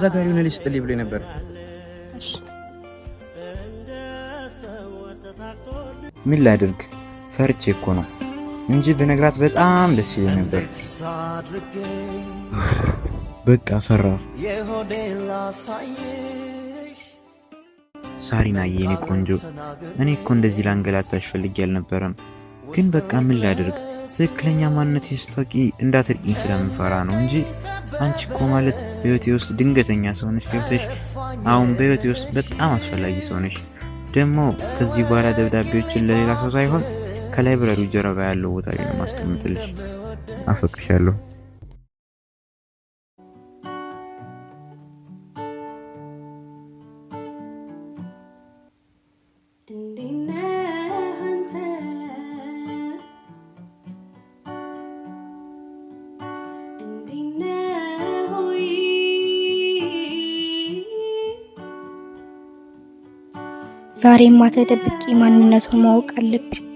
እዛ ጋር የሆነ ልጅ ስጥልኝ ብሎ ነበር። እሺ። ምን ላድርግ፣ ፈርቼ እኮ ነው እንጂ ብነግራት በጣም ደስ ይለኝ ነበር። በቃ ፈራሁ። ሳሪናዬ፣ የኔ ቆንጆ፣ እኔ እኮ እንደዚህ ላንገላታሽ ፈልጌ አልነበረም። ግን በቃ ምን ላድርግ፣ ትክክለኛ ማንነት ስታውቂ እንዳትርቂኝ ስለምፈራ ነው እንጂ አንቺ እኮ ማለት በህይወቴ ውስጥ ድንገተኛ ሰው ነሽ ገብተሽ አሁን በህይወቴ ውስጥ በጣም አስፈላጊ ሰው ነሽ። ደግሞ ከዚህ በኋላ ደብዳቤዎችን ለሌላ ሰው ሳይሆን ከ library ው ጀርባ ያለው ቦታ ላይ ነው ማስቀምጥልሽ። አፈቅርሻለሁ። እንዴት ነህ አንተ? እንዴት ነህ ሆይ? ዛሬማ ተደብቄ ማንነቱን ማወቅ አለብኝ።